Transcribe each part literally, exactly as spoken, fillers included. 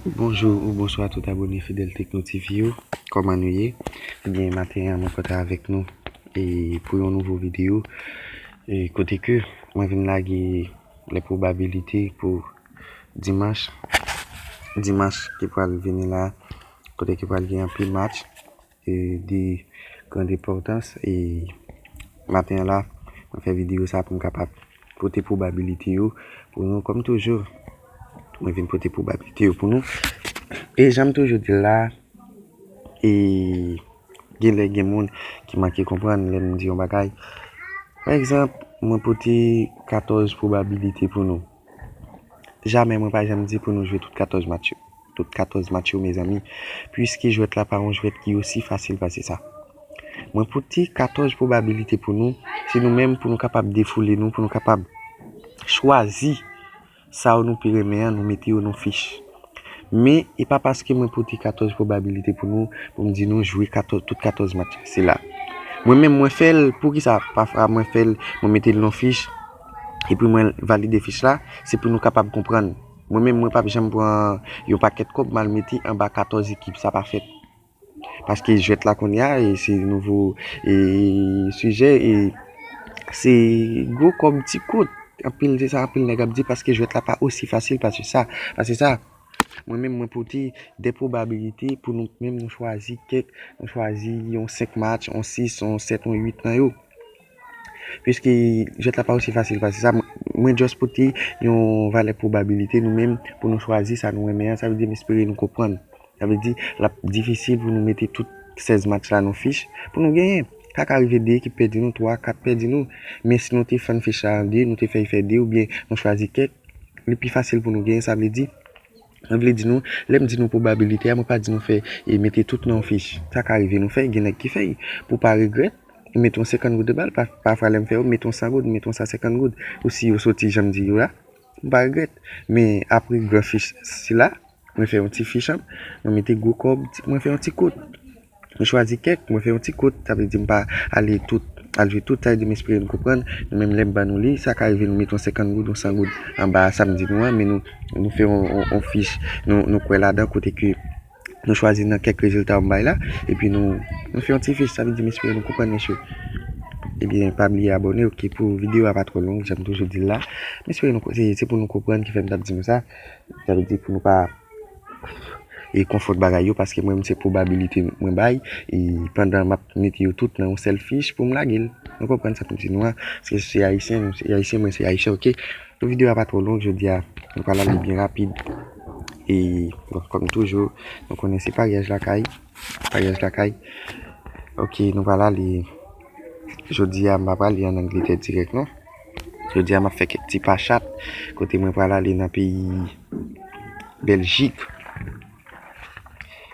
Bonjou ou bonswa tout abone fidèl Tekno T V yo. Kòman nou ye? Ebyen, maten an, mwen kontan avèk nou e pou yon nouvo videyo. E kote ke mwen vin lage lè pwobabilite pou dimanch, dimanch ki pral vini la, kote ki pral gen anpil match e de grande importance. E maten an la, mwen fè videyo sa pou m kapab pote pwobabilite yo pou nou, kòm toujou. Mwen vin pote pwobabilite yo pou nou. E jan m toujou di l la, e gen lè gen moun ki manke konprann lè m di yon bagay. Pa egzanp, mwen pote katòz pwobabilite pou nou. Jamè mwen pa janm di pou nou jwe tout katòz match yo. Tout katòz match yo, mezanmi. Piske jwèt la pa yon jwèt ki osi fasil pase sa. Mwen pote katòz pwobabilite pou nou. Se nou menm pou nou kapab defoule nou, pou nou kapab chwazi sa yo nou pi renmen an, nou mete yo nan fich. Men, e pa paske mwen pote katòz pwobabilite pou nou, pou m di nou jwe katòz, tout katòz match sila. Mwen menm, mwen fè l, poukisa pafwa mwen fè l, mwen mete l nan fich, epi mwen valide fich la, se pou nou kapab konprann. Mwen menm, mwen p ap janm pran yon pakèt kòb m al mete anba katòz ekip, sa pa fèt. Paske jwèt la kounye a, e se nouvo, e, sijè, e se gwo kòb ti kout. Anpil, se sa anpil nèg ap di, paske jwèt la pa osi fasil pase sa. Pase sa, mwen menm, mwen pote de pwobabilite pou nou menm nou chwazi kèk, nou chwazi yon senk match, yon sis, yon sèt, yon uit nan yo. Piske jwèt la pa osi fasil pase sa, mwen, mwen just pote yon valè pwobabilite nou menm pou nou chwazi sa nou renmen an. Sa vle di, m espere nou konprann. Sa vle di, l ap difisil pou nou mete tout sèz match la nan fich pou nou genyen. Sa ka rive de ekip pèdi nou, twa, kat pèdi nou. Men si nou te fann fich la an de, nou te fè l fè de, oubyen nou chwazi kèk, li pi fasil pou nou genyen. Sa vle di, mwen vle di nou, lè m di nou pwobabilite a, mwen pa di nou fè e mete tout nan yon fich. Sa ka rive nou fè, gen nèg ki fè, pou pa regrèt, ou mete yon senkant goud anba l, pa, pafwa lè m fè yo, m mete yon san goud, m mete yon san senkant goud, ou si yo soti jan m di yo la, m pa regrèt. Men apre gran fich sila, mwen fè yon ti fich an, mwen mete gwo kòb, ti- mwen fè yon ti kout. Mwen chwazi kèk, mwen fè yon ti kout, sa vle di m pa ale tout, al jwe tout, sa vle di m espere nou konprann. Nou menm lè m ban nou li, sa ka rive nou mete yon senkant goud, yon san goud anba sa m di nou an, men nou, nou fè yon, yon, yon fich, nou, nou kwè ladan kote ke nou chwazi nan kèk rezilta m bay la, epi nou, nou fè yon ti fich, sa vle di m espere nou konprann, mesye. Ebyen, pa bliye abòne, oke, pou videyo a pa twò long, jan m toujou di l la. M espere nou, se, se pou nou konprann ki fè m t ap di nou sa. Sa vle di pou nou pa e konfonn bagay yo, paske mwen menm se pwobabilite mwen bay, e pandan m ap mete yo tout nan yon sèl fich pou m lage l. Nou konprann sa m di nou an, paske se ayisyen, nou se ayisyen, mwen se ayisyen, oke. Pou videyo a pa twò long, jodi a, nou pral ale byen rapid. E, bon, kòm toujou, nou konnen se paryaj lakay, paryaj lakay. Oke, nou pral ale, jodi a, m pa prale ann Angletè dirèk, non. Jodi a, m ap fè kèk ti pachat, kote mwen pral ale nan peyi Bèljik.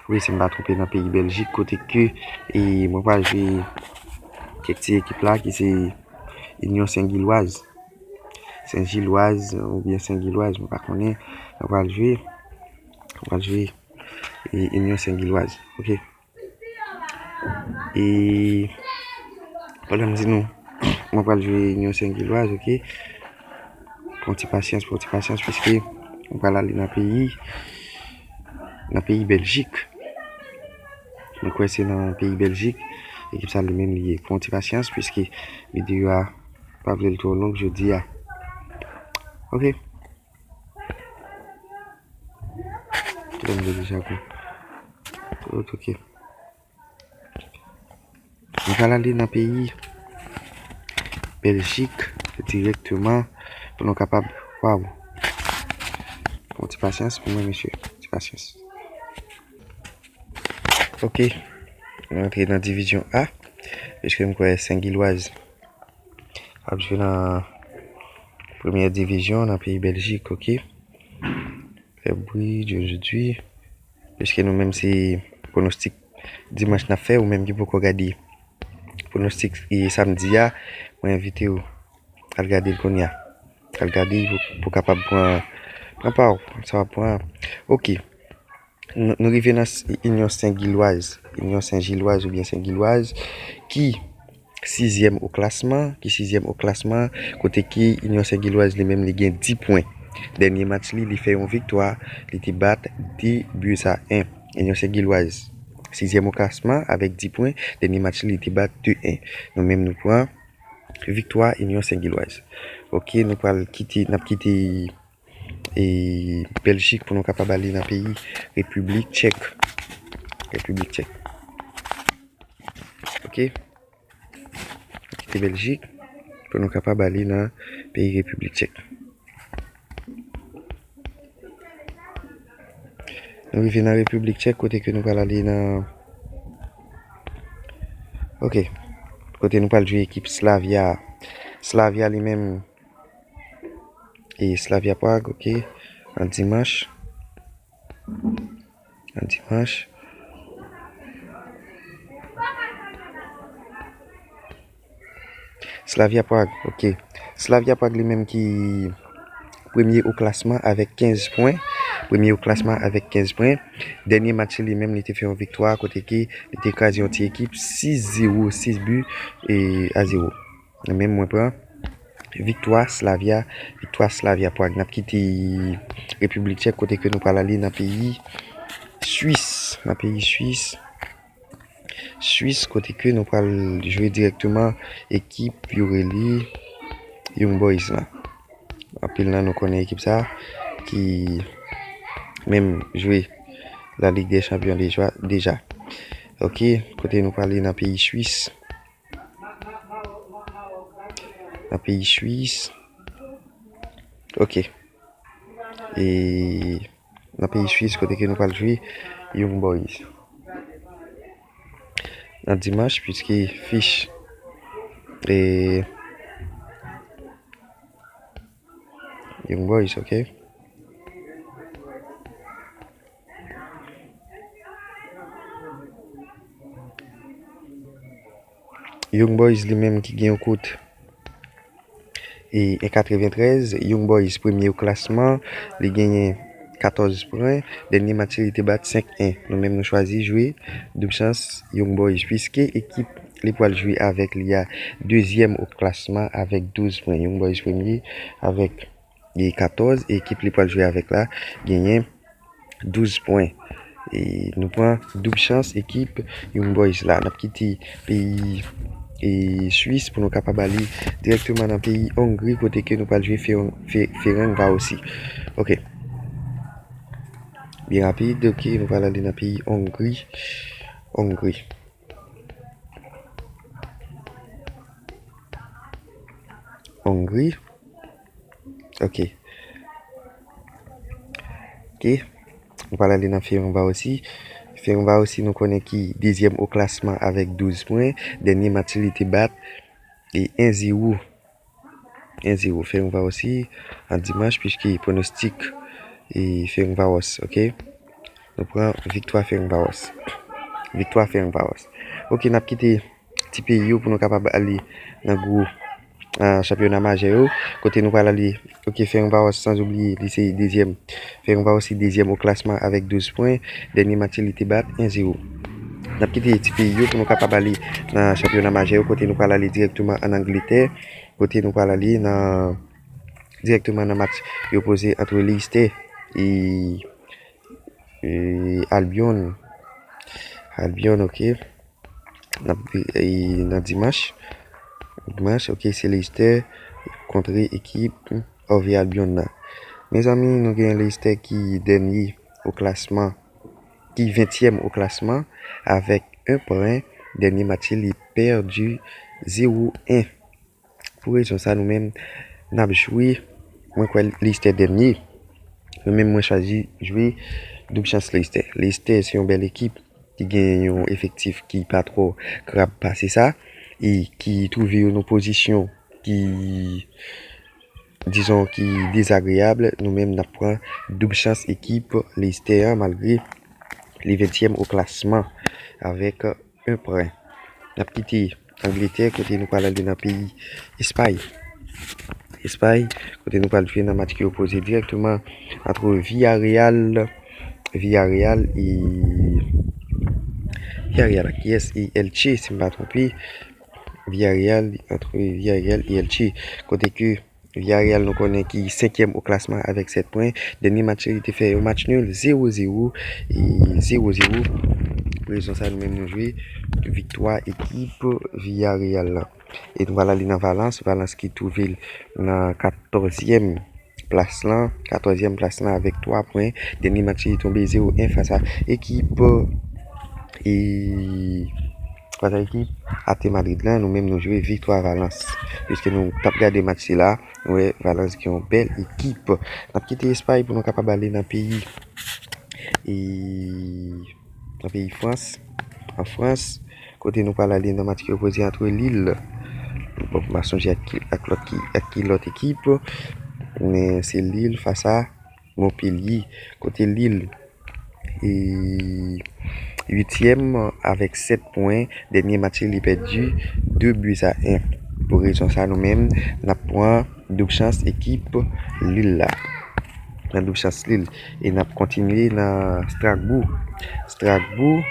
Wi, si m pa twonpe, nan peyi Bèljik, kote ke, e, mwen pral jwe kèk ti ekip la, ki se Union Saint-Gilloise. Saint-Gilloise oubyen Saint-Gilloise, mwen pa konnen. Mwen pral jwe, mwen pral jwe, e, Union Saint-Gilloise, oke. E, pandan m di nou, mwen pral jwe Union Saint-Gilloise, oke. Pran ti pasyans, pran ti pasyans, piske mwen pral ale nan peyi, nan peyi Bèljik. Mwen kwè se nan peyi Bèljik, ekip sa li menm li ye. Pran ti pasyans, piske videyo a pa vle l twò long jodi a. Oke. Kilè m vle deja kou? Oke. Nou pral ale nan peyi Bèljik dirèkteman pou nou kapab, waw. Bon, ti pasyans pou mwen, mesye. Ti pasyans. Oke. Nou antre nan divizyon A. Piske m kwè Saint-Gilloise ap jwe nan premyè divizyon nan peyi Bèljik, oke. Fè bri, jodi. Piske nou menm se pwonostik dimanch n ap fè, ou menm ki poko gade pwonostik, e, samdi a, mwen envite w al gade l kounye a. Al gade pou, pou kapab pran, pran pa w, sa w ap pran. Oke. Nou, nou rive nan s-, Union Saint-Gilloise. Union Saint-Gilloise oubyen Saint-Gilloise ki sizyèm o klasman, ki sizyèm o klasman, kote ki Union Saint-Gilloise li menm li gen dis pwen. Dènye match li, li fè yon viktwa, li te bat de buts à un. Union Saint-Gilloise, sizyèm o klasman avèk dis pwen. Dènye match li, li te bat de un. Nou menm, nou pran viktwa Union Saint-Gilloise. Ok, nou pral kite, n ap kite e Bèljik pou nou kapab ale nan peyi Repiblik Tchèk. Repiblik Tchèk. Ok. Kite Bèljik pou nou kapab ale nan peyi Repiblik Tchèk. Nou rive nan Repiblik Tchèk kote ke nou pral ale nan, ok, kote nou pral jwe ekip Slavia. Slavia li menm e Slavia Prague, ok, an dimanch. An dimanch. Slavia Prague, ok. Slavia Prague li menm ki premye o klasman avèk kenz pwen. Premye o klasman avèk kenz pwen. Dènye match li menm, li te fè yon viktwa kote ke li te kraze yon ti ekip sis zewo, sis bi e a zewo. Mwen menm, mwen pran viktwa Slavia, viktwa Slavia Prague. N ap kite Repiblik Tchèk kote ke nou pral ale nan peyi Swis. Nan peyi Swis. Swis kote ke nou pral jwe dirèkteman ekip yo rele Young Boys la. Anpil nan nou konnen ekip sa ki menm jwe La Ligue des Champions deja, deja. Ok, kote nou pral ale nan peyi Swis. Nan peyi Swis. Ok. E nan peyi Swis kote ke nou pral jwe Young Boys. Nan dimanch, piske fich e Young Boys, ok? Young Boys li menm ki gen yon kout e en katreventrèz. Young Boys premye o klasman, li genyen katòz pwen. Dènye match li te bat senk en. Nou menm nou chwazi jwe doub chans Young Boys, piske ekip li pral jwe avèk li a dezyèm o klasman avèk douz pwen. Young Boys premye avèk e katòz, ekip li pral jwe avèk la genyen douz pwen. E nou pran doub chans ekip Young Boys la. N ap kite peyi e Swis pou nou kapab ale dirèkteman nan peyi Ongri kote ke nou pral jwe Fe-, Fe-, Ferencvárosi. Ok. Byen rapid, ok, nou pral ale nan peyi Ongri. Ongri. Ongri. Ok. Ok. Nou pral ale nan Ferencvárosi. Ferencvárosi nou konnen ki dezyèm o klasman avèk douz pwen. Dènye match li te bat e en zewo. En zewo Ferencvárosi an dimanch, piske pwonostik e Ferencváros, ok? Nou pran viktwa Ferencváros. Viktwa Ferencváros. Ok, n ap kite ti peyi yo pou nou kapab ale nan gwo, ah, chanpyona majè yo. Kote nou pral ale, ok, Ferencváros, sans oublier, li se dezyèm. Ferencváros se dezyèm o klasman avèk douz pwen. Dènye match li te bat en zewo. N ap kite ti peyi yo pou nou kapab ale nan chanpyona majè yo, kote nou pral ale dirèkteman ann Angletè, kote nou pral ale nan, dirèkteman nan match yo poze ant Leicester e, e Albion. Albion, ok. N ap, e, nan dimanch. Dimanch, ok, se Leicester kontre ekip Hove Albion nan. Mezanmi, nou gen Leicester ki dènye o klasman, ki ventyèm o klasman, avèk en pwen. Dènye match li pèdi zewo en. Pou rezon sa, nou menm, n ap jwe, mwen kwè Leicester dènye. Mwen menm, mwen chwazi jwe doub chans Leicester. Leicester se yon bèl ekip ki gen yon efektif ki pa twò krab pase sa, e ki twouve yo nan pozisyon ki, dizon, ki dezagreyab. Nou menm, n ap pran doub chans ekip Leicester an, malgre li ventyèm o klasman avèk en pwen. N ap kite Angletè, kote nou pral ale nan peyi Espay. Espay, kote nou pral jwe nan match ki opoze dirèkteman ant Villarreal, Villarreal e, Villarreal ak kiyès? E Elche, si m pa twonpe. Villarreal, ant Villarreal e Elche. Kote ke Villarreal, nou konnen ki senkyèm o klasman avèk sèt pwen. Dènye match li te fè yon match nil, zewo zewo, e zewo zewo. Pou rezon sa, nou menm nou jwe viktwa ekip Villarreal la. E nou pral ale nan Valence, Valence ki twouve l nan katòzyèm plas lan, katòzyèm plas lan avèk twa pwen. Dènye match li tonbe zewo en fas a ekip, e fas a ekip Ate Madrid lan, nou menm nou jwe viktwa Valence. Piske nou t ap gade match sila, nou wè Valence gen yon bèl ekip. N ap kite Espay pou nou kapab ale nan peyi, e nan peyi Frans. An Frans, kote nou pral ale nan match ki opoze antre Lille. Bon, m pa sonje ak ki, ak lòt ki, ak ki lòt ekip. Men se Lille fas a Montpellier. Kote Lille e uityèm avèk sèt pwen. Dènye match li pèdi de buts à un. Pou rezon sa, nou menm, n ap pran doub chans ekip Lille la. Pran doub chans Lille. E n ap kontinye nan Strasbourg. Strasbourg,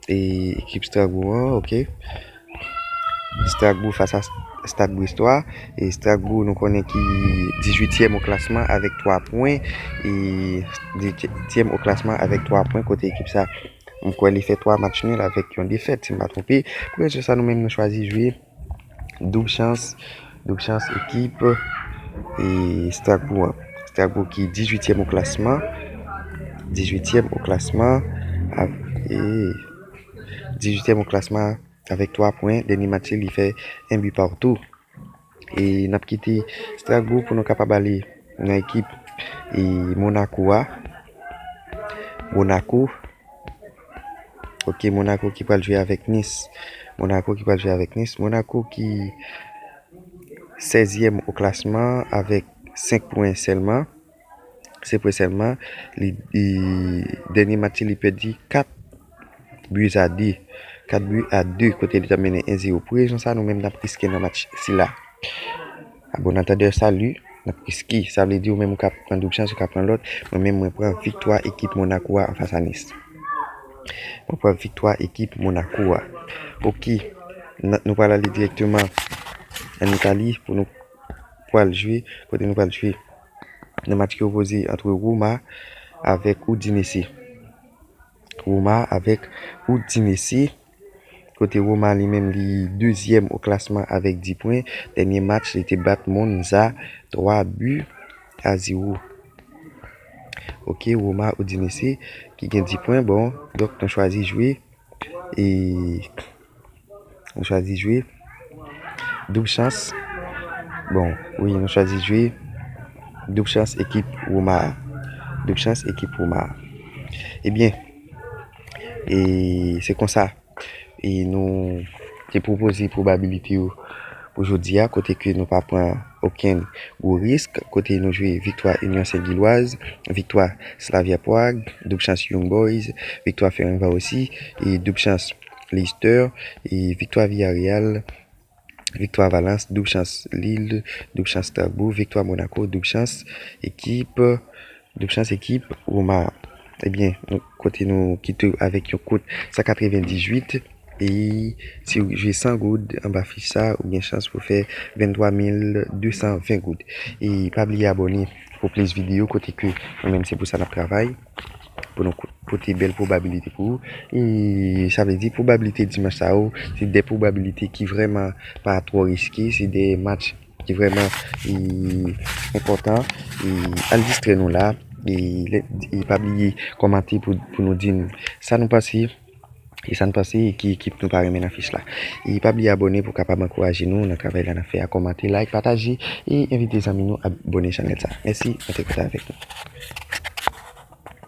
e ekip Strasbourg an, ok. Strasbourg fas a Stade Brestois. E Strasbourg, nou konnen ki dizuityèm o klasman avèk twa pwen. E dizuityèm o klasman avèk twa pwen, kote ekip sa, m kwè li fè twa match nil avèk yon defèt, si m pa twonpe. Pou rezon sa, nou menm nou chwazi jwe doub chans, doub chans ekip, e Strasbourg an. Strasbourg ki dizuityèm o klasman. Dizuityèm o klasman. A, e dizuityèm o klasman avèk twa pwen. Dènye match li fè en bi patou. E n ap kite Strasbourg pou nou kapab ale nan ekip, e Monaco a. Monaco. Ok, Monaco ki pral jwe avèk Nice. Monaco ki pral jwe avèk Nice. Monaco ki sèzyèm o klasman avèk senk pwen sèlman. Senk pwen sèlman. Li, li, dènye match li pèdi kat buts à deux. Kat buts à deux, kote li t ap mennen en zewo. Pou rezon sa, nou menm n ap riske nan match sila. A bon antandè, sali, n ap riske. Sa vle di ou menm ou ka pran doub chans, ou ka pran lòt. Mwen menm, mwen pran viktwa ekip Monaco a anfas a Nice. Mwen pran viktwa ekip Monaco a. Ok. N-, nou pral ale dirèkteman ann Itali pou nou pral jwe, kote nou pral jwe nan match ki opoze antre Roma avèk Udinese. Roma avèk Udinese. Kote Roma li menm li dezyèm o klasman avèk dis pwen. Dènye match li te bat Monza twa bi a zewo. Ok, Roma Udinese ki gen dis pwen. Bon, donk nou chwazi jwe e nou chwazi jwe doub chans. Bon, wi, nou chwazi jwe doub chans ekip Roma a. Doub chans ekip Roma a. Ebyen, e se konsa. E nou te pwopoze pwobabilite yo pou jodi a, kote ke nou pa pran okenn gwo risk, kote nou jwe viktwa Union Saint-Gilloise, viktwa Slavia Prague, doub chans Young Boys, viktwa Ferencvarosi, e doub chans Leicester, e viktwa Villarreal, viktwa Valence, doub chans Lille, doub chans Strasbourg, viktwa Monaco, doub chans ekip, doub chans ekip Roma. Ebyen, nou, kote nou kite avèk yon kout san katrevendizuit, e si w jwe san goud anba fich sa, ou gen chans pou fè venntwa mil de san ven goud. E pa bliye abòne pou plis videyo, kote ke nou menm se pou sa n ap travay, pou nou ko-, pote bèl pwobabilite pou ou. E sa vle di pwobabilite dimanch sa yo, se de pwobabilite ki vrèman pa twò riske, se de match ki vrèman, e, enpòtan. E al distrè nou la. E, lè, e pa bliye kòmante pou, pou nou di n sa nou panse, e sa n panse, e ki ekip nou pa renmen nan fich la. E pa bliye abòne pou kapab ankouraje nou nan travay la n ap fè a, kòmante, like, pataje, e envite zanmi nou abòne chanèl sa. Mèsi, rete konekte avèk nou.